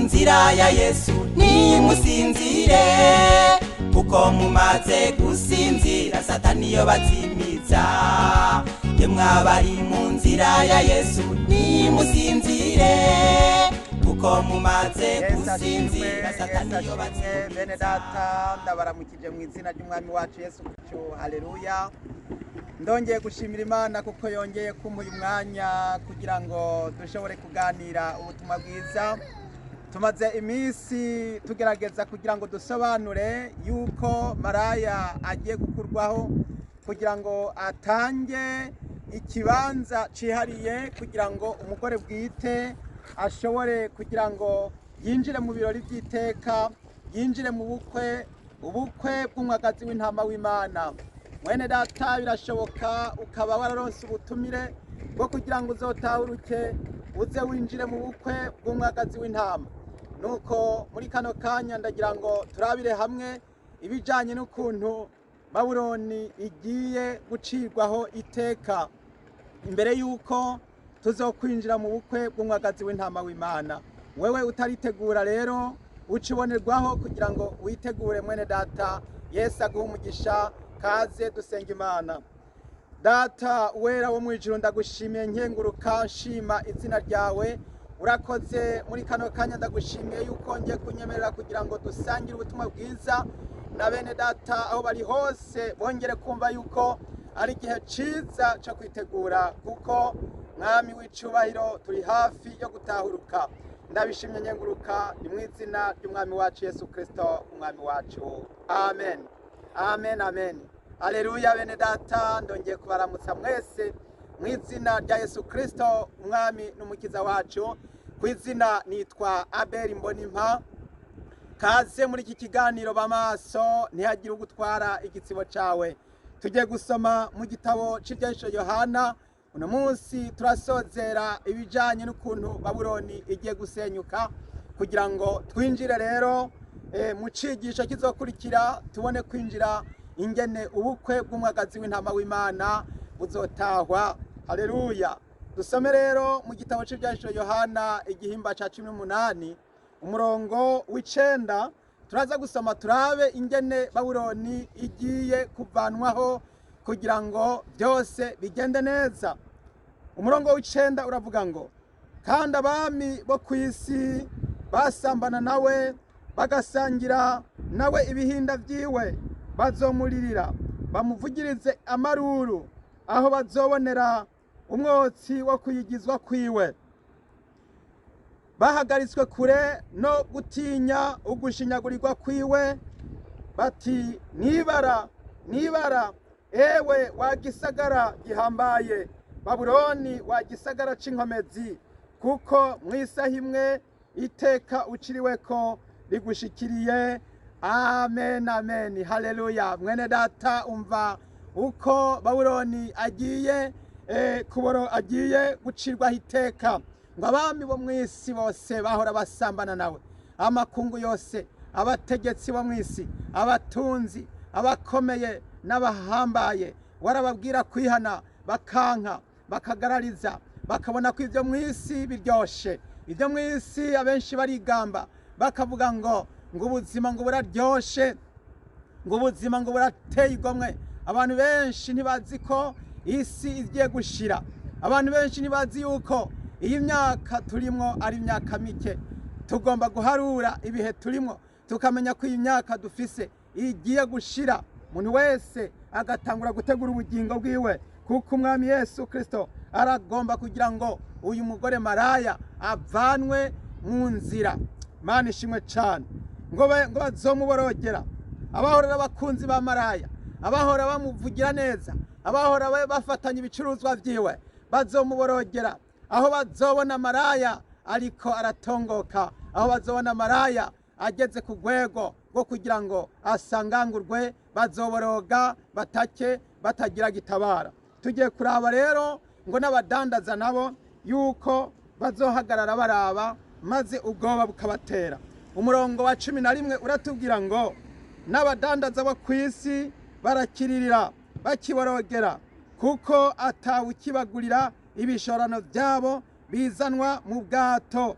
Nzira ya Yesu nimusinzire, kuko mumaze gusinzira Satani yo bazimiza. Yemwe abari mu nzira ya Yesu nimusinzire, kuko mumaze Yesu ashimwe. gusinzira Yesu Satani yo ashimwe, bene bazimiza. Data, ndabaramukije mu izina ry'Umwami wacu Yesu Kristo. Haleluya! Ndongeye gushimira Imana kuko yongeye kumpa uyu mwanya kugira ngo dushobore kuganira ubutumwa bwiza. Tumaze iminsi tugerageza kugira ngo dusobanure yuko maraya agiye gukurwaho kugira ngo atange ikibanza cihariye kugira ngo umugore bwite ashobore kugira ngo yinjire mu birori by'iteka, yinjire mu bukwe, ubukwe bw'umwagazi w'intama w'Imana. Mwene data, birashoboka ukaba wararonse ubutumire bwo kugira ngo uzotahuruke uze winjire mu bukwe bw'umwagazi w'intama. Nuko muri kano kanya ndagira ngo turabire hamwe ibijanye n'ukuntu Babuloni igiye gucirwaho iteka imbere y'uko tuzokwinjira mu bukwe bw'umwagazi w'intama w'Imana. Wewe utaritegura rero, uca ubonerwaho kugira ngo witegure. Mwene data, Yesu aguhe umugisha. Kaze dusenga Imana. Data wera wo mu ijuru, ndagushimiye, nkenguruka, nshima izina ryawe. Urakoze muri kano kanya, ndagushimiye yuko ngiye kunyemerera kugira ngo dusangire ubutumwa bwiza na bene data aho bari hose, bongere kumva yuko ari igihe ciza cyo kwitegura, kuko Mwami w'icubahiro turi hafi yo gutahuruka. Ndabishimye, nkenguruka, ni mu izina ry'Umwami wacu Yesu Kristo, Umwami wacu. Amen, amen, amen. Aleluya! Bene data, ndongeye kubaramutsa mwese mu izina rya Yesu Kristo, Umwami n'Umukiza wacu. Ku izina nitwa Abel Mbonimpa. Kaze muri iki kiganiro. B'amaso, ntihagire ugutwara igitsibo cawe. Tugiye gusoma mu gitabo c'Ivyahishuriwe Yohana. Uno munsi turasozera ibijanye n'ukuntu Babuloni igiye gusenyuka, kugira ngo twinjire rero mu cigisho kizokurikira, tubone kwinjira ingene ubukwe bw'umwagazi w'intama w'Imana buzotahwa. Haleluya! Dusome rero mu gitabo c'Ivyahishuriwe Yohana, igihimba ca 18, umurongo w'9. Turaza gusoma turabe ingene Babuloni igiye kuvanwaho kugira ngo byose bigende neza. Umurongo w'9 uravuga ngo: "Kandi abami bo ku isi basambana nawe, bagasangira nawe ibihinda byiwe, bazomuririra bamuvugirize amaruru aho bazobonera umwotsi wo kuyigizwa kwiwe, bahagaritswe kure no gutinya ugushinyagurirwa kwiwe, bati: Nibara, nibara, ewe wa gisagara gihambaye Babuloni, wa gisagara c'inkomezi, kuko mu isaha imwe iteka uciriweko rigushikiriye." Amen, amen, haleluya! Mwene data, umva uko Babuloni agiye kuboro, agiye gucirwaho iteka, ngo abami bo mu isi bose bahora basambana nawe, amakungu yose, abategetsi bo mu isi, abatunzi, abakomeye n'abahambaye, warababwira kwihana bakanka, bakagarariza, bakabona ko ibyo mu isi biryoshe. Ibyo mu isi, abenshi barigamba bakavuga ngo ubuzima ngo buraryoshe, ngo ubuzima ngo burateye igomwe. Abantu benshi ntibazi ko isi igiye gushira. Abantu benshi ntibazi yuko iyi myaka turimwo ari imyaka mike. Tugomba guharura ibihe turimo, tukamenya ko iyi myaka dufise igiye gushira, umuntu wese agatangura gutegura ubugingo bwiwe, kuko Umwami Yesu Kirisito aragomba kugira ngo uyu mugore maraya avanwe mu nzira. Mana ishimwe cyane! Ngo bazomuborogera, abahora abakunzi ba maraya, abahora bamuvugira neza, abahora bafatanya ibicuruzwa byiwe, bazomuborogera aho bazobona maraya ariko aratongoka, aho bazobona maraya ageze ku rwego rwo kugira ngo asangangurwe. Bazoboroga batake batagira gitabara. Tugiye kuraba rero ngo n'abadandaza nabo yuko bazohagarara baraba, maze ubwoba bukabatera. Umurongo wa 11 uratubwira ngo: "N'abadandaza bo ku isi barakiririra bakiborogera, kuko atawukibagurira ibishorano byabo bizanwa mu bwato."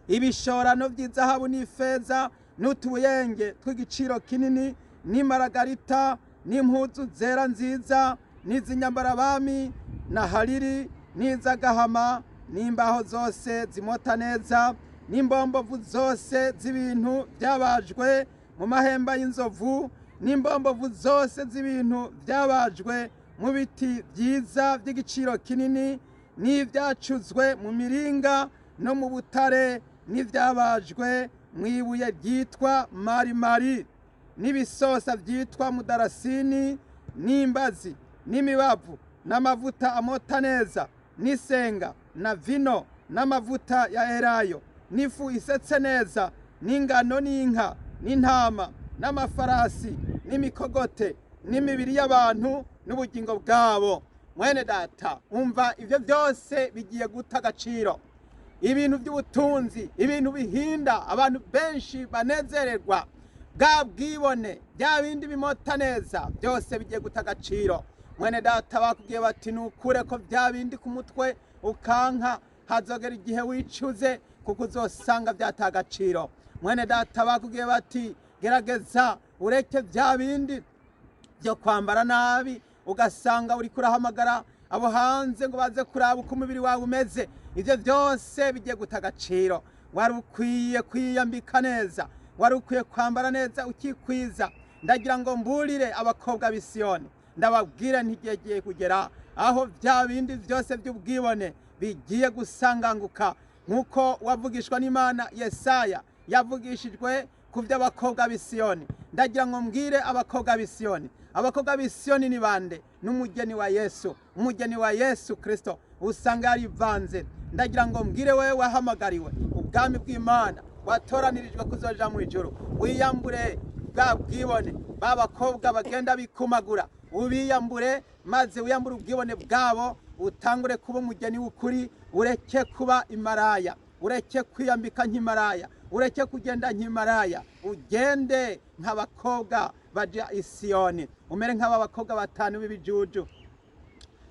Ibishorano by'izahabu n'ifeza n'utubuyenge tw'igiciro kinini n'imaragarita n'impuzu zera nziza n'iz'inyambarabami na hariri n'iz'agahama n'imbaho zose zimota neza n'imbombovu zose z'ibintu byabajwe mu mahemba y'inzovu n'imbombovu zose z'ibintu byabajwe mu biti byiza by'igiciro kinini n'ibyacuzwe mu miringa no mu butare n'ibyabajwe mu ibuye ryitwa marimari n'ibisosa byitwa mudarasini n'imbazi n'imibavu n'amavuta amota neza n'isenga na vino n'amavuta ya elayo n'ifu isetse neza n'ingano n'inka n'intama n'amafarasi n'imikogote n'imibiri y'abantu n'ubugingo bwabo. Mwene data, umva, ibyo byose bigiye guta agaciro. Ibintu by'ubutunzi, ibintu bihinda abantu benshi banezererwa, bwa bwibone, bya bindi bimota neza, byose bigiye guta agaciro. Mwene data, bakubwiye bati nukure ko bya bindi ku mutwe, ukanka, hazogera igihe wicuze kuko uzosanga byata agaciro. Mwene data, bakubwiye bati gerageza ureke bya bindi byo kwambara nabi, ugasanga uri kurahamagara abo hanze ngo baze kuraba uko umubiri wawe umeze. Ibyo byose bigiye guta agaciro. Wari ukwiye kwiyambika neza, wari ukwiye kwambara neza ukikwiza. Ndagira ngo mburire abakobwa b'Isiyoni, ndababwire ntigiye kugera aho bya bindi byose by'ubwibone bigiye gusanganguka, nk'uko wavugishwa n'Imana Yesaya yavugishijwe ku by'abakobwa b'Isiyoni. Ndagira ngo mbwire abakobwa b'Isiyoni. Abakobwa b'Isiyoni ni bande? N'umugeni wa Yesu, umugeni wa Yesu Kristo usanga yarivanze. Ndagira ngo mbwire wewe wahamagariwe ubwami bw'Imana, watoranirijwe kuzoja mu ijuru, wiyambure bwa bwibone. Ba bakobwa bagenda bikumagura, ubiyambure, maze wiyambure ubwibone bwabo, utangure kuba umugeni w'ukuri. Ureke kuba imaraya, ureke kwiyambika nk'imaraya, ureke kugenda nk'imaraya, ugende nk'abakobwa baja Isiyoni. Umere nk'aba bakobwa batanu b'ibijuju.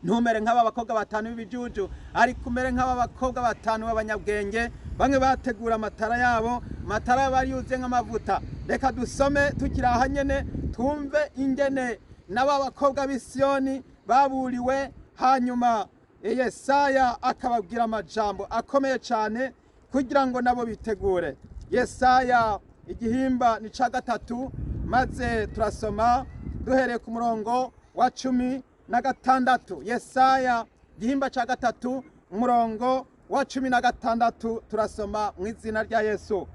Ntumere nk'aba bakobwa batanu b'ibijuju, ariko umere nk'aba bakobwa batanu b'abanyabwenge. Bamwe bategura amatara yabo, amatara yabo ari yuzuye nk'amavuta. Reka dusome tukiri aha nyene, twumve ingene n'aba bakobwa b'Isiyoni baburiwe, hanyuma Yesaya akababwira amajambo akomeye cyane kugira ngo nabo bitegure. Yesaya igihimba ni ca 3, maze turasoma duhereye ku murongo wa 16. Yesaya igihimba ca 3, umurongo wa 16, turasoma mu izina rya Yesu.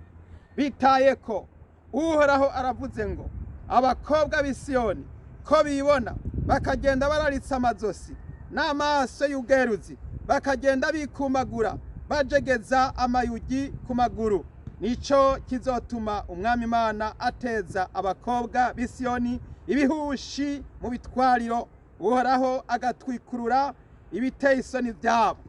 Bitaye ko Uhoraho aravuze ngo: "Abakobwa b'Isiyoni ko bibona, bakagenda bararitse amazosi n'amaso y'ubweruzi, bakagenda bikumagura, bajegeza amayugi ku maguru, nico kizotuma Umwami Imana ateza abakobwa b'Isiyoni ibihushi mu bitwariro, Uhoraho agatwikurura ibiteye isoni byabo."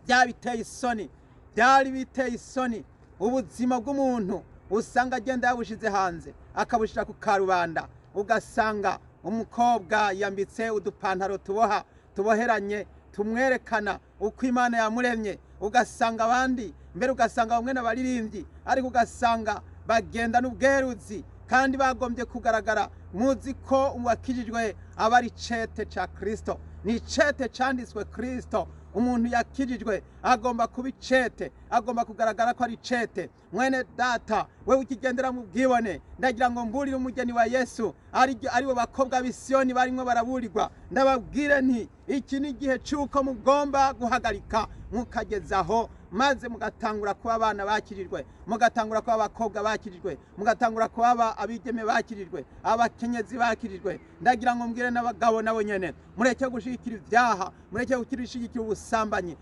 Byaba biteye isoni, byari biteye isoni. Ubuzima bw'umuntu usanga agenda yabushize hanze, akabushyira ku karubanda. Ugasanga umukobwa yambitse udupantaro tuboha, tuboheranye, tumwerekana uko Imana yamuremye. Ugasanga abandi mbere, ugasanga bamwe n'abaririmbyi, ariko ugasanga bagenda n'ubweruzi kandi bagombye kugaragara. Muzi ko uwakijijwe aba ari cete ca Kristo, ni cete canditswe Kristo. Umuntu yakijijwe agomba kuba icete, agomba kugaragara ko ari icete. Mwene data, we ukigendera mu bwibone, ndagira ngo mburire umugeni wa Yesu, aribo bakobwa b'Isiyoni barimwo baraburirwa. Ndababwire nti iki ni igihe cy'uko mugomba guhagarika mukagezaho, maze mugatangura kuba abana bakirijwe, mugatangura kuba abakobwa bakirijwe, mugatangura kuba abigeme bakirijwe, abakenyezi bakirijwe. Ndagira ngo mbwire n'abagabo nabo nyene: mureke gushigikira ibyaha, mureke gushigikira ubusambanyi,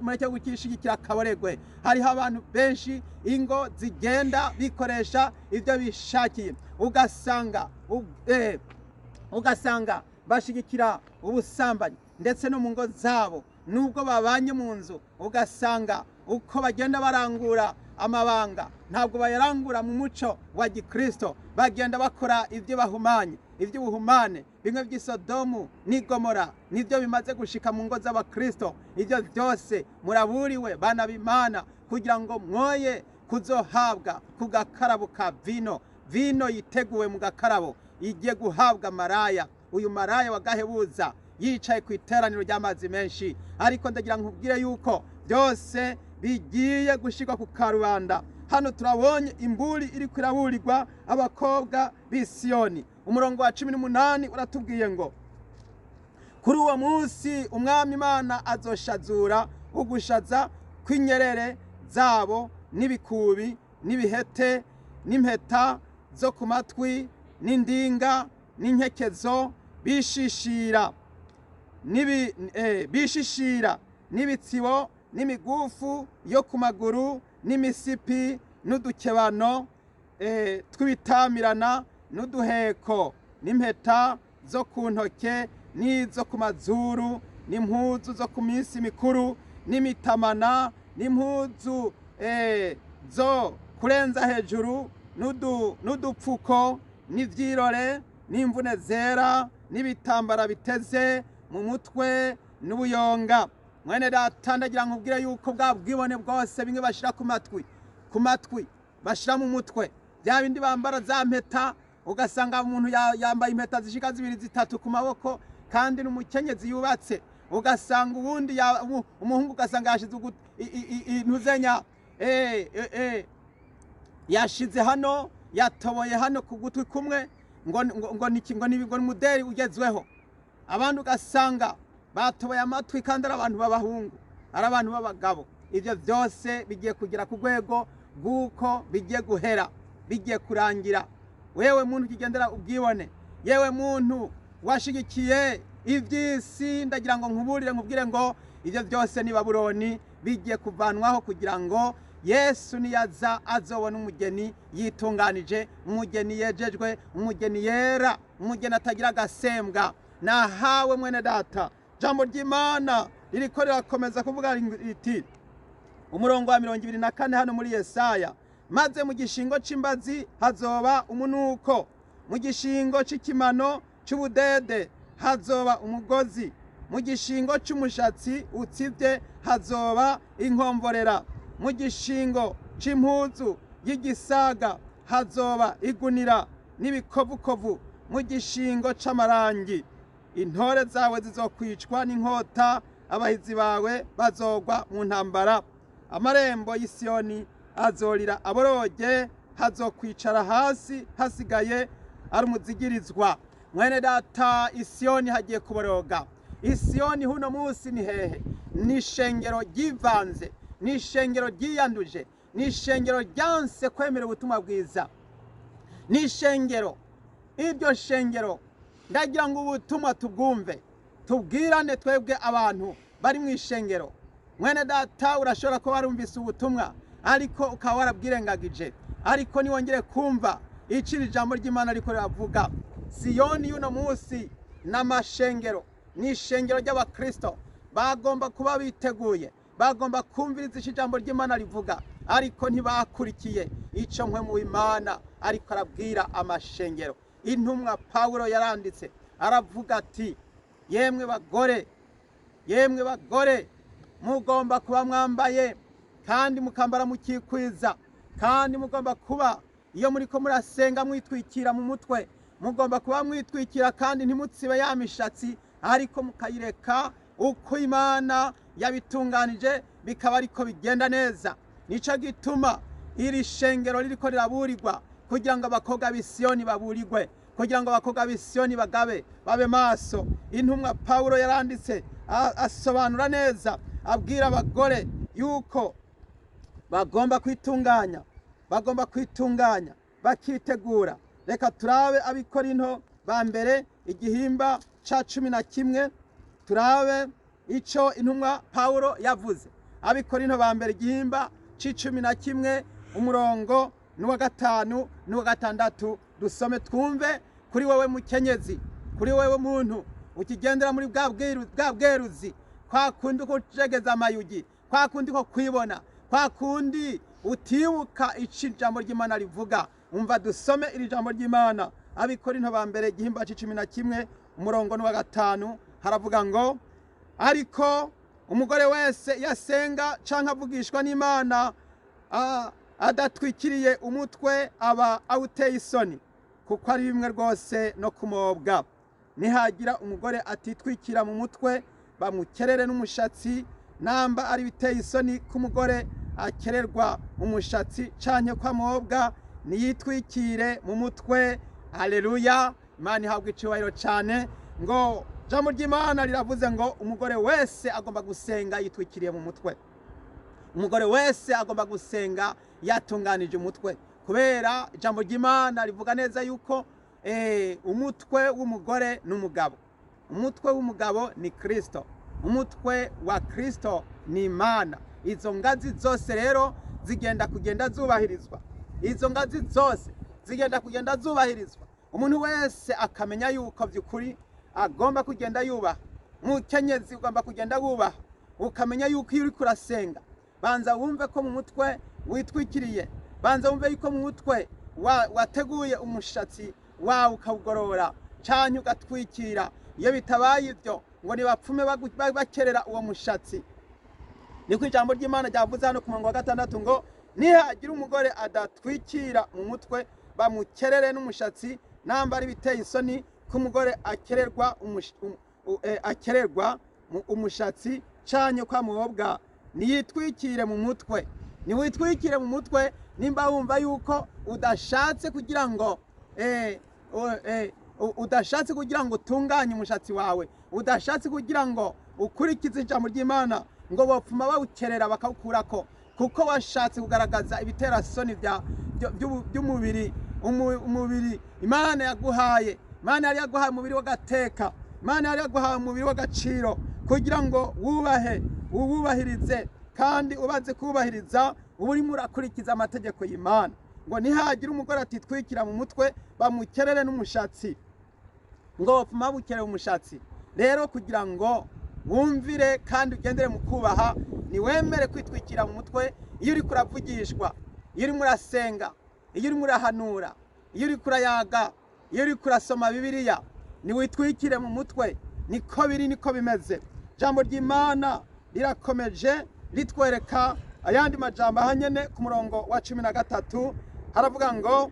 mureke gushigikira akaboregwe. Hariho abantu benshi, ingo zigenda bikoresha ibyo bishakiye, ugasanga bashigikira ubusambanyi ndetse no mu ngo zabo, nubwo babanye mu nzu, ugasanga uko bagenda barangura amabanga ntabwo bayarangura mu muco wa gikristo. Bagenda bakora ibyo bahumanye, iby'ubuhumane bimwe by'Isodomu n'Igomora, nibyo bimaze gushika mu ngo z'abakristo. Ibyo byose muraburiwe, bana b'Imana, Kugira ngo mwoye kuzohabwa ku gakarabo ka vino, vino yiteguwe mu gakarabo igiye guhabwa maraya, uyu maraya wagahebuza yicaye ku iteraniro ry'amazi menshi. Ariko ndagira nkubwire yuko byose bigiye gushirwa ku karubanda. Hano turabonye imburi iri kwiraburirwa abakobwa b'i Siyoni. Umurongo wa 18 uratubwiye ngo: "Kuri uwo munsi Umwami Imana azoshazura ugushaza kw'inyerere zabo, n'ibikubi, n'ibihete, n'impeta zo ku matwi, n'indinga, n'inkekezo bishishira, bishishira, n'ibitsibo, n'imigufu yo ku maguru, n'imisipi, n'udukebano tw'ibitamirana, n'uduheko, n'impeta zo ku ntoke n'izo ku mazuru, n'impuzu zo ku minsi mikuru, n'imitamana, n'impuzu zo kurenza hejuru, n'udupfuko, n'ivyirore, n'imvune zera, n'ibitambara biteze mu mutwe, n'ubuyonga." Mwene data, ndagira nkubwire yuko bwa bwibone bwose, bimwe bashira ku matwi, bashira mu mutwe, bya bindi bambara, za mpeta, ugasanga umuntu yambaye impeta zishika zibiri, zitatu ku maboko, kandi n'umukenyezi yubatse. Ugasanga ubundi umuhungu ugasanga yashize intuzenya, yashize hano, yatoboye hano ku gutwi kumwe, ngo ni muderi ugezweho. Abandi ugasanga batoboye amatwi, kandi ari abantu b'abahungu, ari abantu b'abagabo. Ibyo byose bigiye kugera ku rwego rw'uko bigiye guhera, bigiye kurangira. Wewe muntu ukigendera ubwibone, yewe muntu washigikiye iby'isi, ndagira ngo nkuburire, nkubwire ngo ibyo byose ni Babuloni, bigiye kuvanwaho kugira ngo Yesu niyaza azobona umugeni yitunganije, umugeni yejejwe, umugeni yera, umugeni atagira agasembwa. Nahawe mwene data, jambo ry'Imana ririko rirakomeza kuvuga riti, umurongo wa 24 hano muri Yesaya: "Maze mu gishingo c'imbazi hazoba umunuko, mu gishingo c'ikimano c'ubudede hazoba umugozi, mu gishingo c'umushatsi utsivye hazoba inkomvorera, mu gishingo c'impuzu y'igisaga hazoba igunira n'ibikovukovu, mu gishingo c'amarangi. Intore zawe zizokwicwa n'inkota, abahizi bawe bazogwa mu ntambara. Amarembo y'Isiyoni azorira aboroge, hazokwicara hasi hasigaye ari umuzigirizwa." Mwene data, Isiyoni hagiye kuboroga. Isiyoni huno munsi ni hehe? Ni ishengero ryivanze, ni ishengero ryiyanduje, ni ishengero ryanse kwemera ubutumwa bwiza, ni ishengero. Iryo shengero, ndagira ngo ubutumwa tubwumve, tubwirane twebwe abantu bari mu ishengero. Mwene data, urashobora kuba warumvise ubutumwa ariko ukaba warabwirengagije, ariko niwongere kumva icyo iri jambo ry'Imana ariko riravuga. Siyoni y'uno munsi n'amashengero ni ishengero ry'abakristo. Bagomba kuba biteguye, bagomba kumviriza icyo ijambo ry'Imana rivuga, ariko ntibakurikiye icyo Mpwemu w'Imana ariko arabwira amashengero. Intumwa Pawulo yaranditse, aravuga ati: "Yemwe bagore, yemwe bagore, mugomba kuba mwambaye kandi mukambara mukikwiza, kandi mugomba kuba iyo muriko murasenga mwitwikira mu mutwe, mugomba kuba mwitwikira kandi ntimutsibe ya mishatsi, ariko mukayireka uko Imana yabitunganije, bikaba ariko bigenda neza." Nico gituma iri shengero ririko riraburirwa, kugira ngo abakobwa b'Isiyoni baburirwe, kugira ngo abakobwa b'Isiyoni bagabe, babe maso. Intumwa Pawulo yaranditse, asobanura neza, abwira abagore yuko bagomba kwitunganya, bagomba kwitunganya bakitegura. Reka turabe Abikorinto ba mbere igihimba ca 11, turabe ico intumwa Pawulo yavuze. Abikorinto ba mbere igihimba c'11, umurongo n'uwa gatanu n'uwa gatandatu, dusome twumve. Kuri wowe mukenyezi, kuri wowe muntu ukigendera muri bwa bwiru, bwa bweruzi, kwa kundi ko kujegeza amayugi, kwa kundi ko kwibona, kwa kundi utibuka ico ijambo ry'Imana rivuga, umva dusome iri jambo ry'Imana. Abikorinto ba mbere igihimba c'11, umurongo n'uwa gatanu, haravuga ngo: "Ariko umugore wese yasenga canke avugishwa n'Imana adatwikiriye umutwe aba awuteye isoni, kuko ari bimwe rwose no kumobwa. Nihagira umugore atitwikira mu mutwe, bamukerere n'umushatsi. Namba ari biteye isoni ko umugore akererwa umushatsi canke ko amobwa, niyitwikire mu mutwe. Haleluya, Imana ihabwa icubahiro cane. Ngo ijambo ry'Imana riravuze ngo umugore wese agomba gusenga yitwikiriye mu mutwe. Umugore wese agomba gusenga yatunganije umutwe, kubera ijambo ry'Imana rivuga neza yuko umutwe w'umugore n'umugabo, umutwe w'umugabo ni Kristo, umutwe wa Kristo ni Imana. Izo ngazi zose rero zigenda kugenda zubahirizwa, izo ngazi zose zigenda kugenda zubahirizwa. Umuntu wese akamenya yuko by'ukuri agomba kugenda yubaha. Umukenyezi ugomba kugenda wubaha, ukamenya yuko iyo uriko urasenga, banza wumve ko mu mutwe witwikiriye, banza wumve yuko mu mutwe wateguye umushatsi wawe ukawugorora canke ugatwikira. Iyo bitabaye ibyo, ngo nibapfume bakerera uwo mushatsi. Niko ijambo ry'Imana ryavuze hano ku murongo wa 6 ngo nihagira umugore adatwikira mu mutwe, bamukerere n'umushatsi. Namba ari biteye isoni ko umugore akererwa akererwa umushatsi canke ko amubwa, niyitwikire mu mutwe. Niwitwikire mu mutwe nimba wumva yuko udashatse kugira ngo udashatse kugira ngo utunganye umushatsi wawe, udashatse kugira ngo ukurikize ijambo ry'Imana, ngo bopfuma bawukerera bakawukurako, kuko washatse kugaragaza ibiterasoni by'umubiri, umubiri Imana yaguhaye. Imana yari yaguhaye umubiri w'agateka, Imana yari yaguhaye umubiri w'agaciro kugira ngo wubahe, uwubahirize, kandi ubaze kuwubahiriza uba urimo urakurikiza amategeko y'Imana. Ngo nihagira umugore atitwikira mu mutwe, bamukerere n'umushatsi, ngo bapfuma bamukerere umushatsi. Rero kugira ngo wumvire kandi ugendere mu kubaha, niwemere kwitwikira mu mutwe iyo uriko uravugishwa, iyo urimo urasenga, iyo urimo urahanura, iyo uriko urayaga, iyo uriko urasoma Bibiliya, niwitwikire mu mutwe. Niko biri, niko bimeze. Ijambo ry'Imana rirakomeje ritwereka ayandi majambo ahanyene ku murongo wa 13, haravuga ngo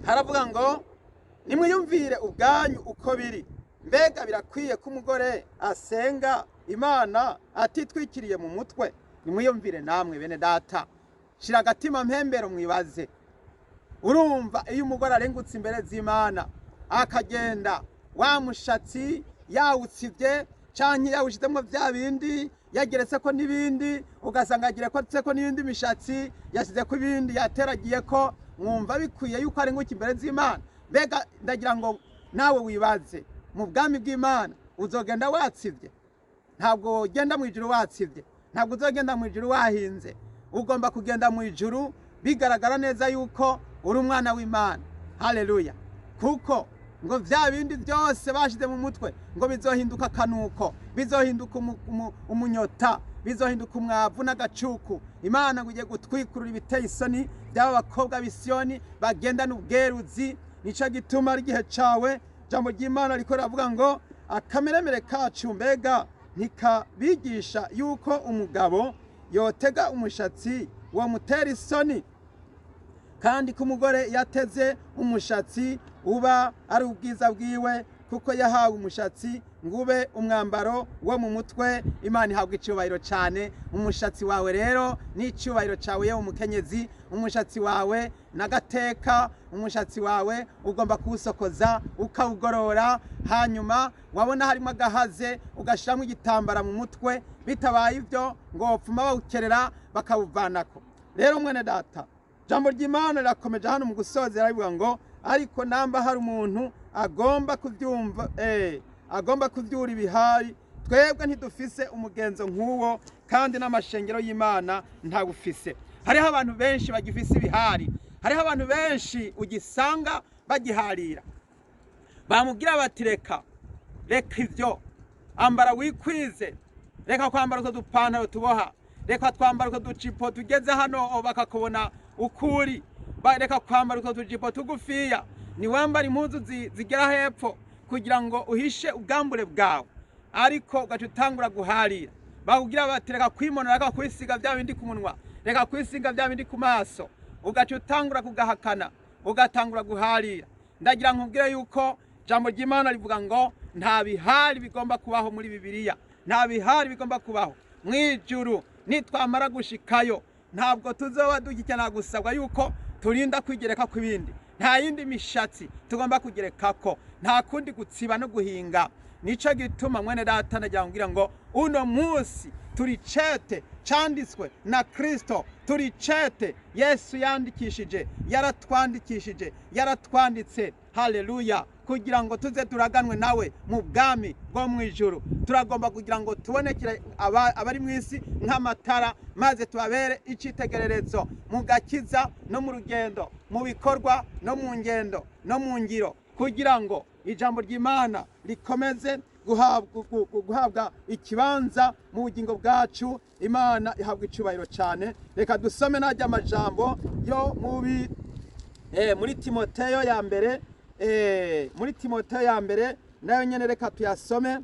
haravuga ngo nimwiyumvire ubwanyu uko biri. Mbega birakwiye ko umugore asenga Imana atitwikiriye mu mutwe? Nimwiyumvire namwe bene data, shira agatima mpembero mwibaze. Urumva iyo umugore arengutse imbere z'Imana akagenda wa mushatsi yawutsivye canke yawushizemwo vya bindi, yageretse ko n'ibindi, ugasanga yageretse ko n'ibindi mishatsi, yasize ko ibindi, yateragiye ko, mwumva bikwiye yuko arenguka imbere z'Imana? Mbega ndagira ngo nawe wibaze, mu bwami bw'Imana uzogenda watsivye? Ntabwo ugenda mu ijuru watsivye, ntabwo uzogenda mu ijuru wahinze. Ugomba kugenda mu ijuru bigaragara neza yuko uri umwana w'Imana. Haleluya! Kuko ngo vya bindi byose bashize mu mutwe ngo bizohinduka akanuko, bizohinduka umunyota, bizohinduka umwavu n'agacuku. Imana ngo igiye gutwikurura ibiteye isoni by'aba bakobwa b'Isiyoni bagendana ubweruzi. Nico gituma ari igihe cawe. Ijambo ry'Imana riko riravuga ngo akameremere kacu mbega ntikabigisha yuko umugabo yotega umushatsi wamutera isoni, kandi ko umugore yateze umushatsi uba ari ubwiza bwiwe, kuko yahawe umushatsi ngo ube umwambaro wo mu mutwe. Imana ihabwa icyubahiro cyane. Umushatsi wawe rero ni icyubahiro cyawe, yewe umukenyezi. Umushatsi wawe n'agateka, umushatsi wawe ugomba kuwusokoza ukawugorora, hanyuma wabona harimo agahaze ugashyiramo igitambara mu mutwe. Bitabaye ibyo ngo wopfuma bawukerera bakawuvanako. Rero mwene data, ijambo ry'Imana rirakomeje hano mu gusozera rivuga ngo ariko namba hari umuntu agomba kubyumva, agomba kubyura ibihari, twebwe ntidufise umugenzo nk'uwo, kandi n'amashengero y'Imana ntawufise. Hariho abantu benshi bagifise ibihari, hariho abantu benshi ugisanga bagiharira. Bamubwira bati reka reka ibyo, ambara wikwize, reka kwambara utwo dupantaro tuboha, reka twambara utwo ducipo tugeze hano bakakubona ukuri, reka kwambara utwo tujipo tugufiya, niwambara impuzu zigera hepfo kugira ngo uhishe ubwambure bwawe, ariko ugaca utangura guharira. Bakubwira bati reka kwimonora, reka kwisiga bya bindi ku munwa, reka kwisiga bya bindi ku maso, ugaca utangura kugahakana, ugatangura guharira. Ndagira nkubwire yuko ijambo ry'Imana rivuga ngo nta bihari bigomba kubaho muri Bibiliya, nta bihari bigomba kubaho mu ijuru. Nitwamara gushikayo, ntabwo tuzoba dugikenera gusabwa yuko turinda kwigereka kw'ibindi. Nta yindi mishatsi tugomba kugerekako, nta kundi gutsiba no guhinga. Nico gituma, mwene data, ndagira ngo ngo uno munsi turi cete canditswe na Kristo, turi cete Yesu yandikishije, yaratwandikishije, yaratwanditse. Haleluya! Kugira ngo tuze turaganwe nawe mu bwami bwo mu ijuru, turagomba kugira ngo tubonekere abari mu isi nk'amatara, maze tubabere icyitegererezo mu gakiza no mu rugendo, mu bikorwa no mu ngendo no mu ngiro, kugira ngo ijambo ry'Imana rikomeze guhabwa ikibanza mu bugingo bwacu. Imana ihabwa icubahiro cyane. Reka dusome najya amajambo yo muri Timoteyo ya mbere, muri Timoteyo ya mbere nayo nyene reka tuyasome.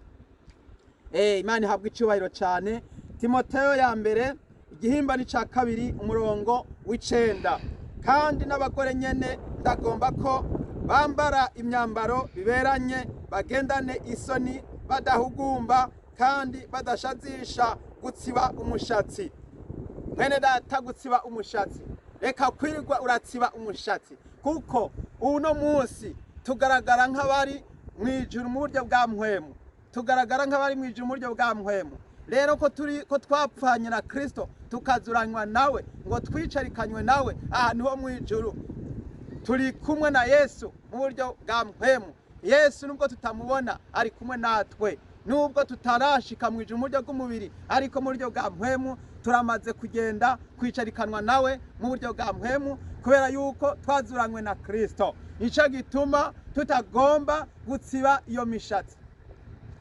Imana ihabwa icubahiro cyane. Timoteyo ya mbere, igihimba ni ca 2, umurongo w'9. Kandi n'abagore nyene ndagomba ko bambara imyambaro biberanye, bagendane isoni, badahugumba kandi badashazisha gutsiba umushatsi. Mwene data, gutsiba umushatsi, reka kwirirwa uratsiba umushatsi, kuko uno munsi tugaragara nk'abari mu ijuru mu buryo bwa mpwemu, tugaragara nk'abari mu ijuru mu buryo bwa mpwemu. Rero ko turi ko twapfanye na Kristo, tukazuranywa nawe, ngo twicarikanywe nawe ahantu ho mu ijuru, turi kumwe na Yesu mu buryo bwa mpwemu. Yesu, nubwo tutamubona, ari kumwe natwe. Nubwo tutarashika mu ijuru mu buryo bw'umubiri, ariko mu buryo bwa mpwemu turamaze kugenda kwicarikanwa nawe mu buryo bwa mpwemu, kubera yuko twazuranywe na Kristo. Nico gituma tutagomba gutsiba iyo mishatsi.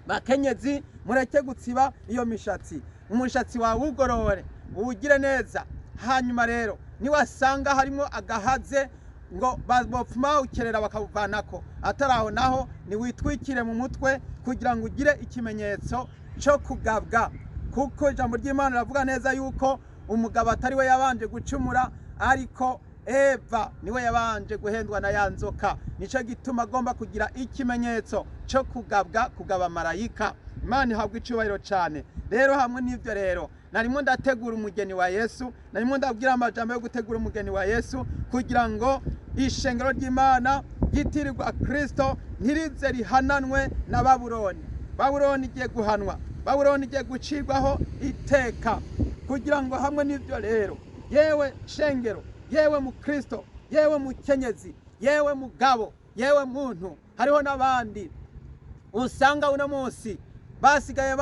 Bakenyezi, mureke gutsiba iyo mishatsi. Umushatsi wawe ugorore, uwugire neza. Hanyuma rero niwasanga harimo agahaze, ngo bopfuma bawukerera bakawuvanako. Atari aho naho, niwitwikire mu mutwe kugira ngo ugire ikimenyetso cyo kugabwa, kuko ijambo ry'Imana riravuga neza yuko umugabo atari we yabanje gucumura, ariko Eva niwe yabanje guhendwa na ya nzoka. Nico gituma agomba kugira ikimenyetso cyo kugabwa, kugaba marayika. Imana ihabwa icubahiro cyane. Rero hamwe n'ibyo rero, narimo ndategura umugeni wa Yesu, narimo ndabwira amajambo yo gutegura umugeni wa Yesu, kugira ngo ishengero ry'Imana ryitirirwa Kristo ntirize rihananwe na Babuloni. Babuloni igiye guhanwa, Babuloni igiye gucirwaho iteka. Kugira ngo hamwe n'ibyo rero, yewe shengero, yewe mukristo, yewe mukenyezi, yewe mugabo, yewe muntu, hariho n'abandi usanga uno munsi basigaye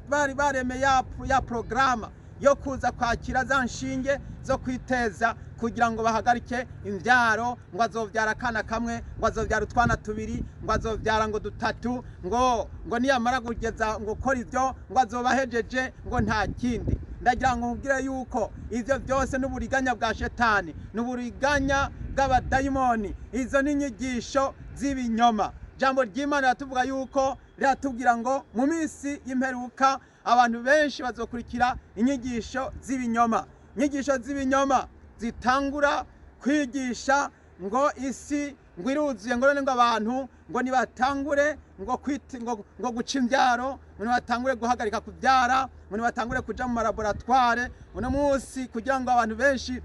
bari baremeye ya porogaramu yo kuza kwakira za nshinge zo kwiteza kugira ngo bahagarike imbyaro, ngo azobyara akana kamwe, ngo azobyara utwana tubiri, ngo azobyara ngo dutatu, ngo niyamara kugeza ngo ukora ibyo, ngo azoba ahejeje, ngo nta kindi. Ndagira ngo nkubwire yuko ibyo byose n'uburiganya bwa shetani, n'uburiganya bw'abadayimoni. Izo ni inyigisho z'ibinyoma. Ijambo ry'Imana riratuvuga yuko, riratubwira ngo mu minsi y'imperuka abantu benshi bazokurikira inyigisho z'ibinyoma, inyigisho z'ibinyoma zitangura kwigisha ngo isi ngo iruzuye, ngo none ngo abantu ngo nibatangure ngo guca imbyaro, ngo nibatangure guhagarika kubyara, ngo nibatangure kuja mu malaboratware. Uno munsi kugira ngo abantu benshi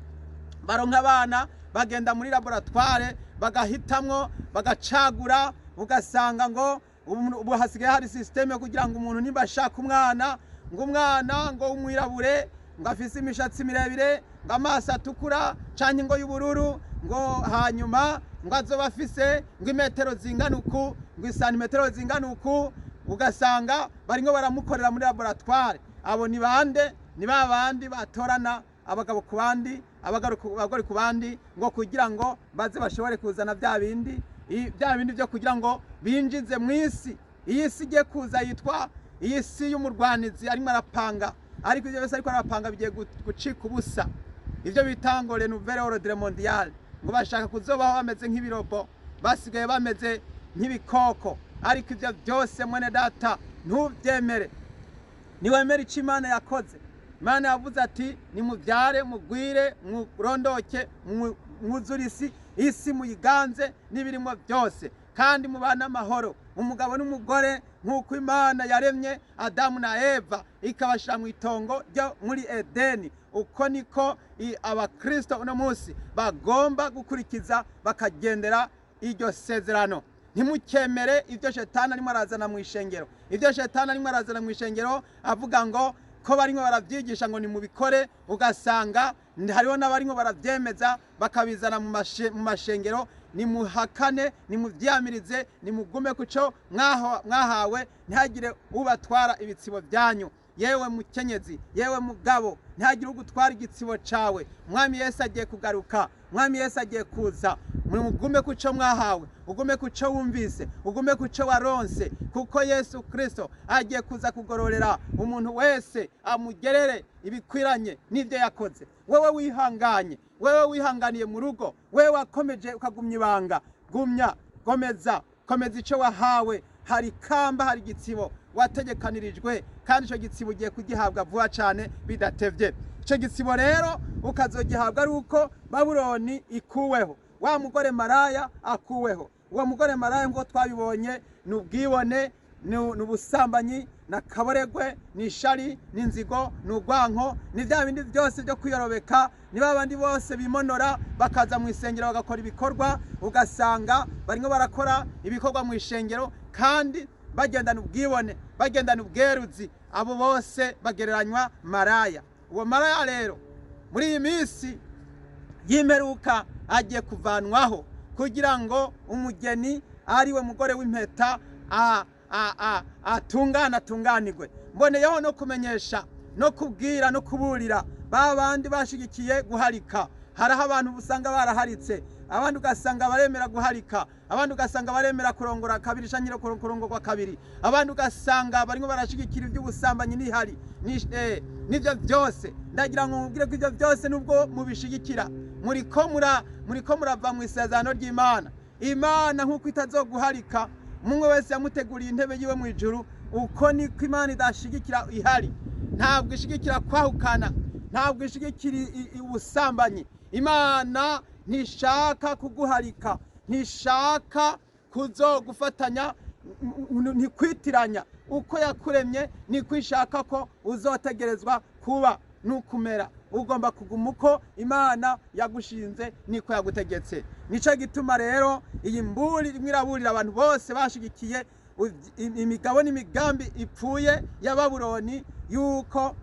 baronka abana, bagenda muri laboratware, bagahitamwo, bagacagura, ugasanga ngo ubu hasigaye hari système kugira ngo umuntu nimba ashaka umwana, ngo umwana ngo w'umwirabure, ngo afise imishatsi miremire, ngo amaso atukura canke ngo y'ubururu, ngo hanyuma ngo azoba afise ngo imetero zingana uku, ngo isantimetero zingana uku, ugasanga barimwo baramukorera muri laboratware. Abo ni bande? Ni ba bandi batorana abagabo ku bandi, abagore ku bandi, ngo kugira ngo baze bashobore kuzana bya bindi, bya bindi byo kugira ngo binjize mu isi. Iyi si igiye kuza yitwa iyi si y'umurwanizi arimo arapanga, ariko ibyo byose ariko arapanga bigiye gucika ubusa. Ibyo bita ngo le nouvel ordre mondial, ngo bashaka kuzobaho bameze nk'ibirobo, basigaye bameze nk'ibikoko. Ariko ibyo byose, mwene data, ntubyemere. Niwemera icyo Imana yakoze. Imana yavuze ati: "Nimubyare, mugwire, murondoke, mwuzure isi, isi muyiganze n'ibirimo byose, kandi mubane amahoro, umugabo n'umugore, nk'uko Imana yaremye Adamu na Eva ikabashyira mu itongo ryo muri Edeni." Uko niko abakristo uno munsi bagomba gukurikiza, bakagendera iryo sezerano. Ntimukemere ibyo Shetani arimo arazana mu ishengero, ibyo Shetani arimo arazana mu ishengero, avuga ngo ko barimo barabyigisha ngo nimubikore, ugasanga hariho n'abarimo barabyemeza, bakabizana mu mashengero. Nimuhakane, nimubyamirize, nimugume ku cyo mwahawe, ntihagire ubatwara ibitsibo byanyu. Yewe mukenyezi, yewe mugabo, ntihagire ugutwara igitsibo cawe. Umwami Yesu agiye kugaruka, Umwami Yesu agiye kuza. Mugume ku cyo mwahawe, ugume ku cyo wumvise, ugume ku cyo waronse, kuko Yesu Kirisito agiye kuza kugororera umuntu wese, amugerere ibikwiranye n'ibyo yakoze. Wewe wihanganye, wewe wihanganiye mu rugo, wewe wakomeje ukagumya ibanga, gumya, komeza, komeza icyo wahawe. Hari kamba, hari igitsibo wategekanirijwe, kandi icyo gitsibo ugiye kugihabwa vuba cyane bidatevye. Icyo gitsibo rero ukazogihabwa ari uko Babuloni ikuweho, wa mugore maraya akuweho. Uwo mugore maraya, ngo twabibonye, ni ubwibone, ni ubusambanyi, na kaboregwe, ni ishari, ni inzigo, ni urwanko, ni bya bindi byose byo kwiyorobeka, ni ba bandi bose bimonora bakaza mu isengero bagakora ibikorwa, ugasanga barimo barakora ibikorwa mu ishengero kandi bagendana ubwibone, bagendana ubweruzi. Abo bose bagereranywa maraya. Uwo maraya rero muri iyi minsi y'imperuka agiye kuvanwaho kugira ngo umugeni, ari we mugore w'impeta, atungane, atunganirwe. Mboneyeho no kumenyesha no kubwira no kuburira ba bandi bashigikiye guharika. Hariho abantu usanga baraharitse, abandi ugasanga baremera guharika, abandi ugasanga baremera kurongora kabiri canke kurongorwa kabiri, abandi ugasanga barimo barashigikira iby'ubusambanyi n'ihari n'ibyo byose. Ndagira ngo mubwire ko ibyo byose, nubwo mubishigikira, muriko murava mu isezerano ry'Imana. Imana nk'uko itazoguharika, umwe wese yamuteguriye intebe yiwe mu ijuru, uko niko Imana idashigikira ihari. Ntabwo ishigikira kwahukana, ntabwo ishigikira ubusambanyi. Imana ntishaka kuguharika, ntishaka kuzogufatanya, ntikwitiranya. Uko yakuremye niko ishaka ko uzotegerezwa kuba n'ukumera. Ugomba kuguma uko Imana yagushinze, niko yagutegetse. Nicyo gituma rero iyi mburi imwe iraburira abantu bose bashigikiye imigabo n'imigambi ipfuye ya Babuloni, yuko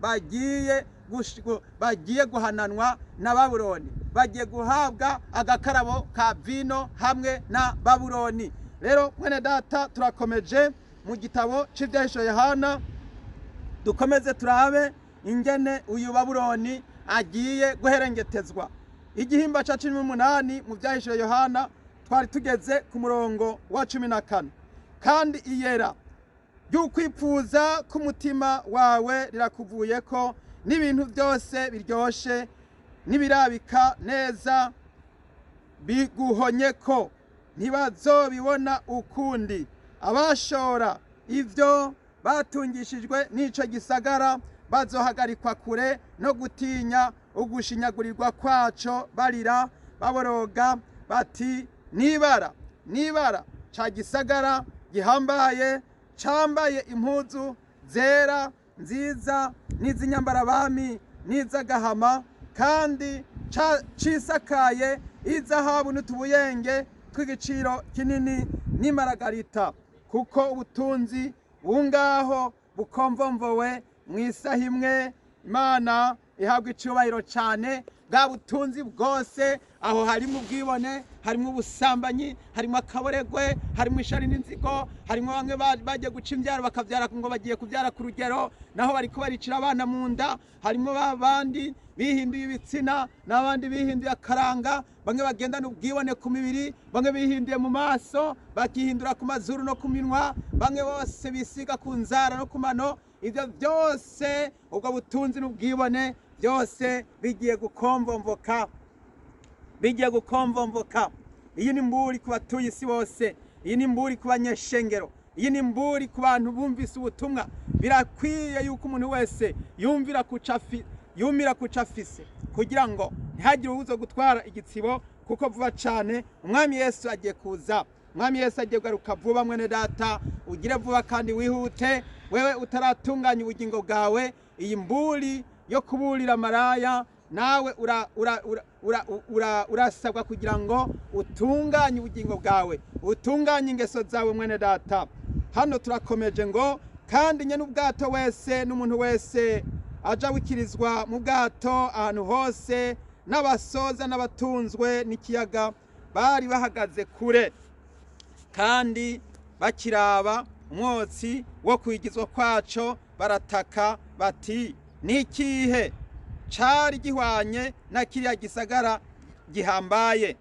bagiye guhananwa na Babuloni, bagiye guhabwa agakarabo ka vino hamwe na Babuloni. Rero mwene data, turakomeje mu gitabo c'Ibyahisho Yohana, dukomeze turabe ingene uyu Babuloni agiye guherengetezwa. Igihimba ca 18 mu Byahisho Yohana, twari tugeze ku murongo wa 14. "Kandi iyera ry'ukwipfuza k'umutima wawe rirakuvuyeko, n'ibintu byose biryoshe n'ibirabika neza biguhonyeko, ntibazobibona ukundi. Abashora ibyo batungishijwe n'ico gisagara bazohagarikwa kure no gutinya ugushinyagurirwa kwaco, barira baboroga bati: 'Nibara, nibara, ca gisagara gihambaye, cambaye impuzu zera nziza n'iz'inyambarabami n'iz'agahama, kandi cisakaye izahabu n'utubuyenge tw'igiciro kinini n'imaragarita, kuko ubutunzi bungaho bukomvomvowe mu isaha imwe!'" Imana ihabwa icubahiro cyane. Bwa butunzi bwose, aho harimo ubwibone, harimo ubusambanyi, harimo akaboregwe, harimo ishari n'inzigo, harimo bamwe bagiye guca imbyaro, bakabyara ngo bagiye kubyara ku rugero, naho bariko baricira abana mu nda. Harimo ba bandi bihinduye ibitsina n'abandi bihinduye akaranga, bamwe bagendana ubwibone ku mibiri, bamwe bihinduye mu maso, bakihindura ku mazuru no ku minwa, bamwe bose bisiga ku nzara no ku mano. Ibyo byose, ubwo butunzi n'ubwibone byose bigiye gukomvomvoka, bigiye gukomvomvoka. Iyi ni mburi ku batuye isi bose, iyi ni mburi ku banyeshengero. Iyi ni imburi ku bantu bumvise ubutumwa. Birakwiye yuko umuntu wese yumvira kucafi, yumira kucafise, kugira ngo ntihagire uwuzo gutwara igitsibo, kuko vuba cyane Umwami Yesu agiye kuza. Umwami Yesu agiye kugaruka vuba. Mwene data, ugire vuba kandi wihute, wewe utaratunganya ubugingo bwawe. Iyi mburi yo kuburira maraya, nawe urasabwa kugira ngo utunganye ubugingo bwawe, utunganye ingeso zawe, mwene data. Hano turakomeje ngo: "Kandi nyene ubwato wese n'umuntu wese aja wikirizwa mu bwato ahantu hose, n'abasoza n'abatunzwe n'ikiyaga bari bahagaze kure, kandi bakiraba umwotsi wo kwigizwa kwaco, barataka bati: 'Ni ikihe cari gihwanye na kiriya gisagara gihambaye?'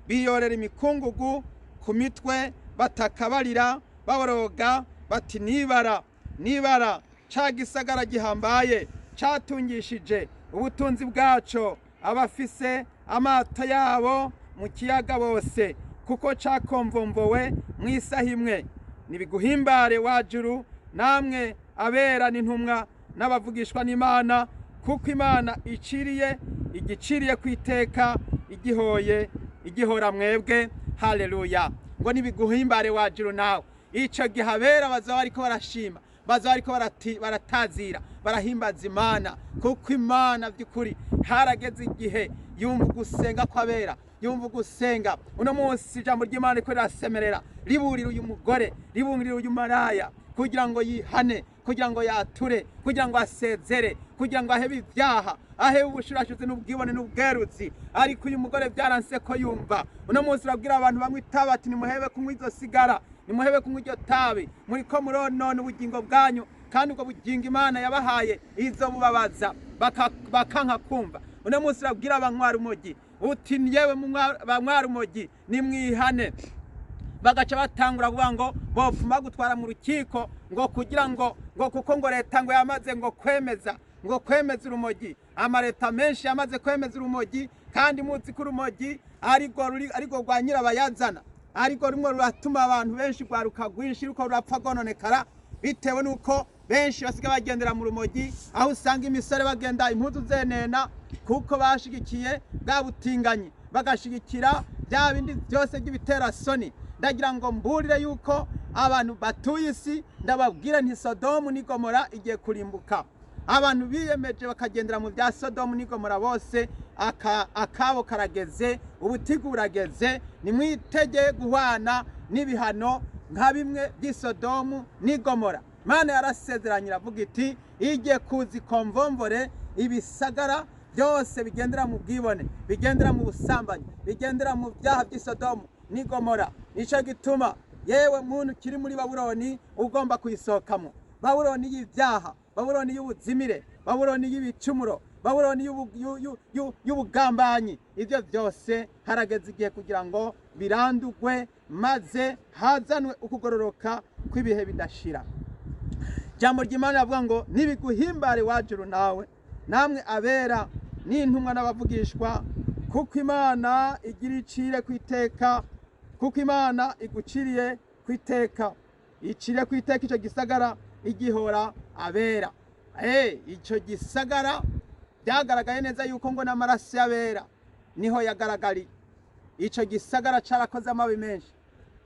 Biyorera imikungugu ku mitwe, bataka barira baboroga bati: 'Nibara, nibara, ca gisagara gihambaye catungishije ubutunzi bwaco abafise amato yabo mu kiyaga bose, kuko cakomvomvowe mu isaha imwe! Nibiguhimbare wajuru, namwe abera n'intumwa n'abavugishwa n'Imana, kuko Imana iciriye igiciriye ku iteka igihoye igihora mwebwe.'" Haleluya! Ngo nibiguhimbare wajuru nawe. Ico gihe abera bazaba bariko barashima, bazaba bariko baratazira, barahimbaza Imana, kuko Imana by'ukuri harageze igihe yumva ugusenga kw'abera, yumva ugusenga. Uno munsi ijambo ry'Imana riko rirasemerera, riburira uyu mugore, riburira uyu maraya, kugira ngo yihane, kugira ngo yature, kugira ngo asezere, kugira ngo ahebe ibyaha, ahebe ubushurashuzi n'ubwibone n'ubwerutsi. Ariko uyu mugore byaranse ko yumva. Uno munsi urabwira abantu banywa itabi ati: "Nimuhebe kunywa izo sigara, nimuhebe kunywa iryo tabi, muriko muronona ubugingo bwanyu, kandi ubwo bugingo Imana yabahaye izo bubabaza." Bakanka kumva. Uno munsi urabwira abanywa rumogi uti: "Yewe banywa rumogi, nimwihane." Bagaca batangura kuvuga ngo bopfuma gutwara mu rukiko, ngo kugira ngo kuko ngo leta ngo yamaze ngo kwemeza urumogi. Amaleta menshi yamaze kwemeza urumogi, kandi muzi ko urumogi ariko ruri, ariko rwa nyirabayazana, ariko rumwe ruratuma abantu benshi, rwaruka rwinshi ruko rurapfa rwononekara, bitewe n'uko benshi basigaye bagendera mu rumogi, aho usanga imisore bagenda impuzu zenena, kuko bashigikiye bwa butinganyi, bagashigikira bya bindi byose by'ibiterasoni. Ndagira ngo mburire yuko abantu batuye isi, ndababwira nti: Sodomu n'Igomora igiye kurimbuka. Abantu biyemeje bakagendera mu bya Sodomu n'Igomora bose, akabo karageze, ubutigu burageze. Nimwitege guhwana n'ibihano nka bimwe by'i Sodomu n'Igomora. Imana yarasezeranye, iravuga iti igiye kuza ikomvomvore ibisagara byose bigendera mu bwibone, bigendera mu busambanyi, bigendera mu byaha by'i Sodomu n'Igomora. Nicyo gituma, yewe muntu ukiri muri Babuloni, ugomba kuyisohokamo, Babuloni y'ibyaha, Babuloni y'ubuzimire, Babuloni y'ibicumuro, Babuloni y'ubugambanyi. Ibyo byose harageze igihe kugira ngo birandugwe, maze hazanwe ukugororoka kw'ibihe bidashira. Ijambo ry'Imana rivuga ngo: "Nibiguhimbare wajuru nawe, namwe abera n'intumwa n'abavugishwa, kuko Imana igira icire ku iteka, kuko Imana iguciriye ku iteka, icire ku iteka icyo gisagara igihora abera." Icyo gisagara byagaragaye neza yuko ngo n'amaraso y'abera niho yagaragariye. Icyo gisagara carakoze amabi menshi,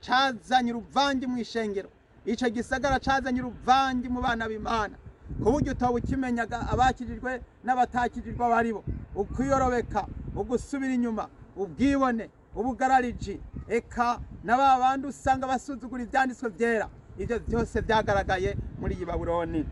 cazanye uruvangi mu ishengero. Icyo gisagara cazanye uruvangi mu bana b'Imana, ku buryo utoba ukimenyaga abakijijwe n'abatakijijwe abo ari bo. Ukwiyorobeka, ugusubira inyuma, ubwibone, ubugarariji, eka na ba bandi usanga basuzugura ibyanditswe byera, ibyo byose byagaragaye muri iyi Babuloni.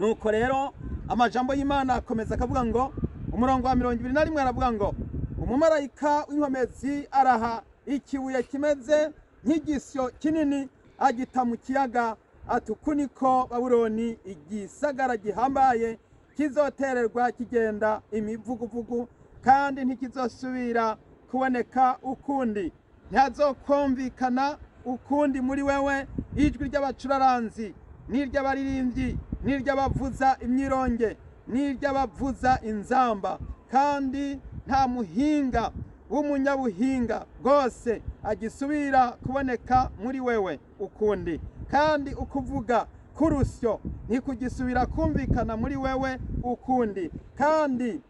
Nuko rero amajambo y'Imana akomeza akavuga ngo, umurongo wa 21 aravuga ngo: "Umumarayika w'inkomezi araha ikibuye kimeze nk'igisyo kinini, agita mu kiyaga, ati: 'Uku niko Babuloni igisagara gihambaye kizotererwa kigenda imivuguvugu, kandi ntikizosubira kuboneka ukundi. Ntihazokumvikana ukundi muri wewe ijwi ry'abacuraranzi n'iry'abaririmbyi n'iry'abavuza imyironge n'iry'abavuza inzamba, kandi nta muhinga w'umunyabuhinga bwose agisubira kuboneka muri wewe ukundi." Kandi ukuvuga k'urusyo ntikugisubira kumvikana muri wewe ukundi. Kandi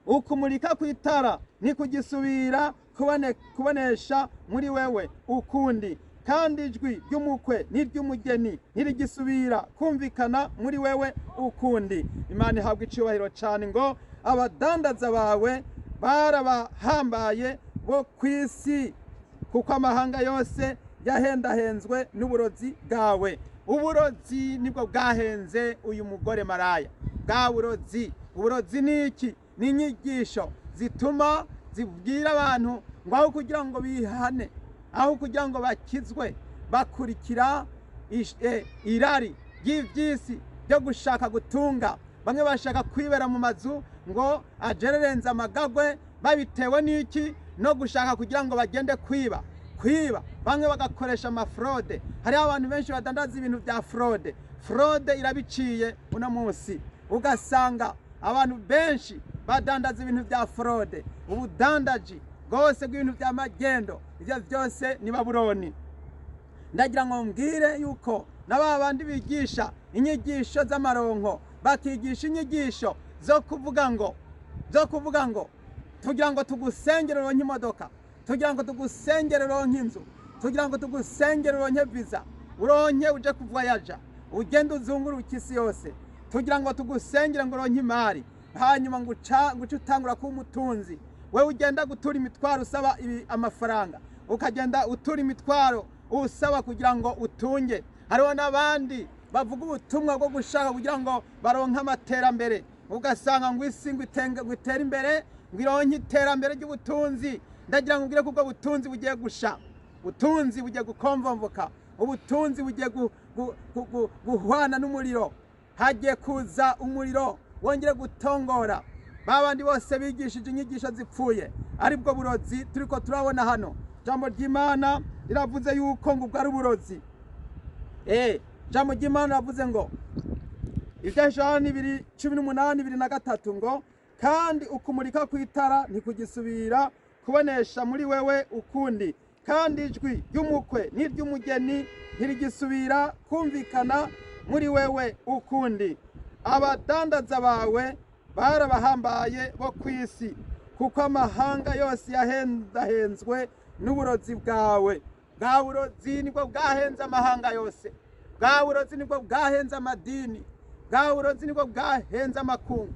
ukumurika kw'itara ntikugisubira kubonesha muri wewe ukundi. Kandi ijwi ry'umukwe n'iry'umugeni ntirigisubira kumvikana muri wewe ukundi. Imana ihabwa icubahiro cyane. Ngo abadandaza bawe barabahambaye bo ku isi, kuko amahanga yose yahendahenzwe n'uburozi bwawe. Uburozi nibwo bwahenze uyu mugore maraya. Bwa burozi, uburozi ni iki? Ni inyigisho zituma zibwira abantu ngo aho kugira ngo bihane, aho kugira ngo bakizwe, bakurikira irari ry'iby'isi ryo gushaka gutunga. Bamwe bashaka kwibera mu mazu ngo ajererenze amagagwe, babitewe n'iki? No gushaka kugira ngo bagende kwiba, kwiba. Bamwe bagakoresha ama fraude. Hariho abantu benshi badandaza ibintu bya fraude. Fraude irabiciye uno munsi, ugasanga abantu benshi badandaza ibintu bya fraude, ubudandaji bwose bw'ibintu bya magendo. Ibyo byose ni Babuloni. Ndagira ngo mbwire yuko na ba bandi bigisha inyigisho z'amaronko, bakigisha inyigisho zo kuvuga ngo tugira ngo tugusengere uronke imodoka, tugira ngo tugusengere uronke inzu, tugira ngo tugusengere uronke visa, uronke uje kuvoyaja, ugende uzunguruke isi yose, tugira ngo tugusengere ngo uronke imari, hanyuma ngo uce utangura kuba umutunzi. Wewe ugenda gutura imitwaro usaba amafaranga, ukagenda utura imitwaro usaba kugira ngo utunge. Hariho n'abandi bavuga ubutumwa bwo gushaka kugira ngo baronke amaterambere, ugasanga ngo isi ngo itere imbere, ngo ironke iterambere ry'ubutunzi. Ndagira ngo ubwire ko ubwo butunzi bugiye gusha, ubutunzi bugiye gukomvomvoka, ubutunzi bugiye guhwana n'umuriro. Hagiye kuza umuriro wongere gutongora ba bandi bose bigishije inyigisho zipfuye, aribwo burozi turiko turabona hano. Ijambo ry'Imana riravuze yuko ngo ubwo ari uburozi. Ijambo ry'Imana riravuze ngo, Ibyahishani 2:18, 23, ngo kandi ukumurika kw'itara ntikugisubira kubonesha muri wewe ukundi, kandi ijwi ry'umukwe n'iry'umugeni ntirigisubira kumvikana muri wewe ukundi. Abadandaza bawe barabahambaye bo ku isi, kuko amahanga yose yahendahenzwe n'uburozi bwawe. Bwa burozi nibwo bwahenze amahanga yose, bwa burozi nibwo bwahenze amadini, bwa burozi nibwo bwahenze amakungu,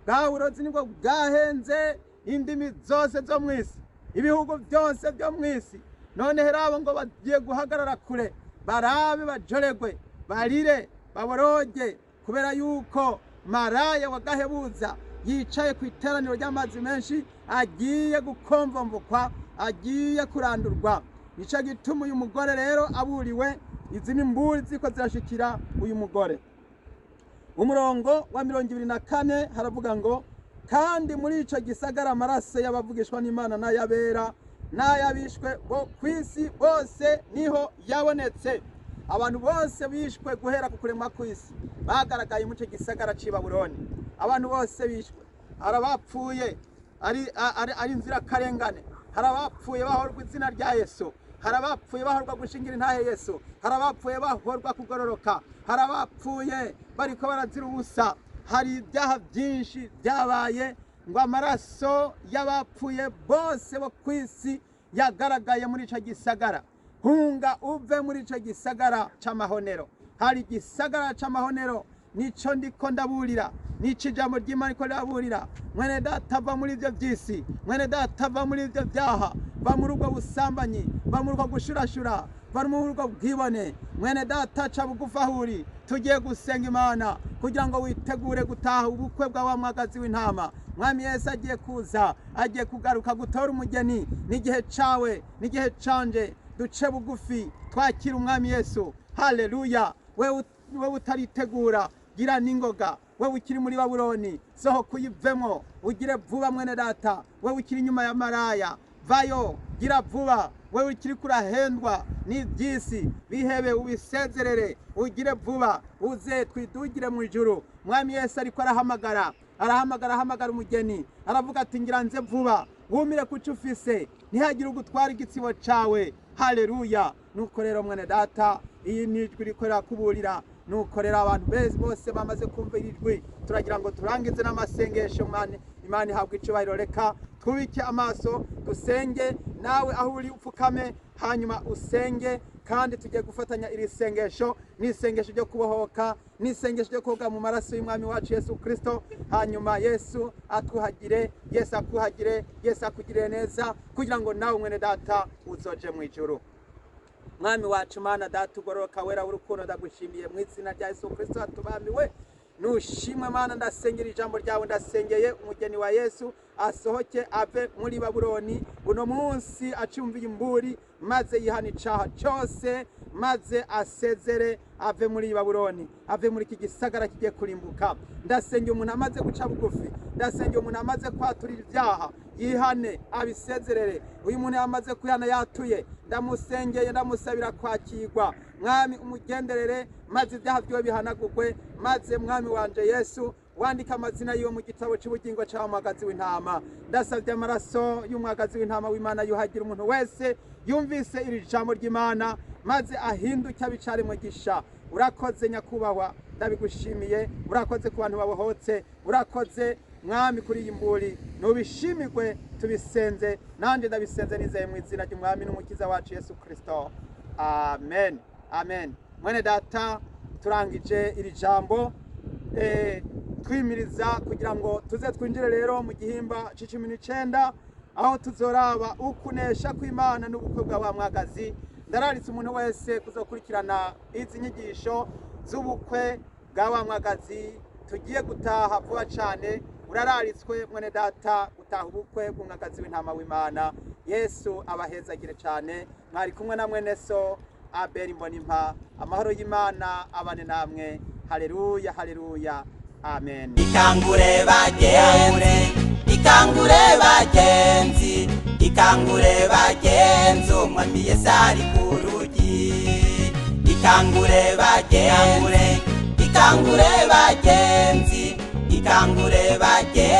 bwa burozi nibwo bwahenze indimi zose zo mu isi, ibihugu byose byo mu isi. None herabo ngo bagiye guhagarara kure, barabe, bajoregwe, barire, baboroge, kubera yuko maraya wa gahebuza yicaye ku iteraniro ry'amazi menshi agiye gukomvomvukwa, agiye kurandurwa. Nicyo gituma uyu mugore rero aburiwe. Izi ni mburi ziko zirashikira uyu mugore. Umurongo wa 24 haravuga ngo kandi muri ico gisagara amaraso y'abavugishwa n'Imana n'ayabera n'ayabishwe bo ku isi bose niho yabonetse. Abantu bose bishwe guhera ku kuremwa kw'isi bagaragaye muri ico gisagara c'i Babuloni. Abantu bose bishwe, hari abapfuye ari inzirakarengane, hari abapfuye bahorwa izina rya Yesu, hari abapfuye bahorwa gushingira intahe Yesu, hari abapfuye bahorwa kugororoka, hari abapfuye bariko barazira ubusa. Hari ibyaha byinshi byabaye, ngo amaraso y'abapfuye bose bo ku isi yagaragaye muri ico gisagara. Hunga uve muri ico gisagara c'amahonero. Hari igisagara c'amahonero, nico ndiko ndaburira, nico ijambo ry'Imana riko riraburira. Mwene data, va muri ivyo vy'isi. Mwene data, va muri ivyo vyaha, va muri ubwo busambanyi, va muri ubwo gushurashura, va muri ubwo bwibone. Mwene data, ca bugufi aho uri, tugiye gusenga Imana kugira ngo witegure gutaha ubukwe bwa wa mwagazi w'intama. Mwami Yesu agiye kuza, agiye kugaruka gutora umugeni. N'igihe cawe, n'igihe canje. Duce bugufi twakira Umwami Yesu. Haleluya! Wewe utaritegura, gira n'ingoga. Wewe ukiri muri Babuloni, sohoka uyivemo, ugire vuba. Mwene data, wewe ukiri inyuma ya maraya, vayo, gira vuba. Wewe ukiri kurahendwa n'iby'isi, bihebe, ubisezerere, ugire vuba, uze twidugire mu ijuru. Mwami Yesu ariko arahamagara, arahamagara, ahamagara umugeni. Aravuga ati ngira nze vuba, wumire kuco ufise, ntihagire ugutwara igitsibo cawe. Haleluya! Nuko rero mwene data, iyi ni ijwi rikorera kuburira. Nuko rero abantu bose bamaze kumva iri jwi, turagira ngo turangize n'amasengesho. Mani Imana ihabwa icubahiro. Reka twubike amaso dusenge. Nawe aho uri upfukame, hanyuma usenge, kandi tugiye gufatanya iri sengesho. Ni isengesho ryo kubohoka, ni isengesho ryo koga mu maraso y'Umwami wacu Yesu Kristo, hanyuma Yesu atwuhagire, Yesu akuhagire, Yesu akugirire neza, kugira ngo nawe mwene data uzoje mu ijuru. Mwami wacu, Mana Data ugororoka, wera w'urukundo, ndagushimiye mu izina rya Yesu Kristo atubamiwe. Nushimwe Mana. Ndasengera ijambo ryawe, ndasengeye umugeni wa Yesu asohoke ave muri Babuloni uno munsi acumviye imburi, maze yihana icaha cyose, maze asezere ave muri Babuloni, ave muri iki gisagara kigiye kurimbuka. Ndasengeye umuntu amaze guca bugufi, ndasengeye umuntu amaze kwaturira ibyaha, yihane abisezerere. Uyu muntu yamaze kwihana yatuye, ndamusengeye, ndamusabira kwakirwa. Mwami, umugenderere maze ibyaha byiwe bihanagurwe, maze Mwami wanje Yesu wandika amazina yiwe mu gitabo cy'ubugingo cy'umwagazi w'intama. Ndasabye amaraso y'umwagazi w'intama w'Imana yuhagira umuntu wese yumvise iri jambo ry'Imana, maze ahinduke abicare mugisha. Urakoze nyakubahwa, ndabigushimiye. Urakoze ku bantu babohotse, urakoze Mwami kuri iyi mburi. Nubishimirwe, tubisenze, nanjye ndabisenze nizeye mu izina ry'Umwami n'Umukiza wacu Yesu Kristo, amen, amen. Mwene data, turangije iri jambo twimiriza kugira ngo tuze twinjire rero mu gihimba c'19, aho tuzoraba ukunesha kw'Imana n'ubukwe bwa wa mwagazi. Ndararitse umuntu wese kuzokurikirana izi nyigisho z'ubukwe bwa wa mwagazi tugiye gutaha vuba cyane. Urararitswe mwene data gutaha ubukwe bw'umwagazi w'intama w'Imana. Yesu abahezagire cyane. Mwari kumwe na mwene so Abeli Mbonimpa. Amahoro y'Imana abane namwe. Haleluya, haleluya, amen. Ikangure bagenzi, ikangure bagenzi, ikangure bagenzi, Umwami Yesu ari ku rugi. Ikangure bagenzi, ikangure bagenzi, ikangure bagenzi.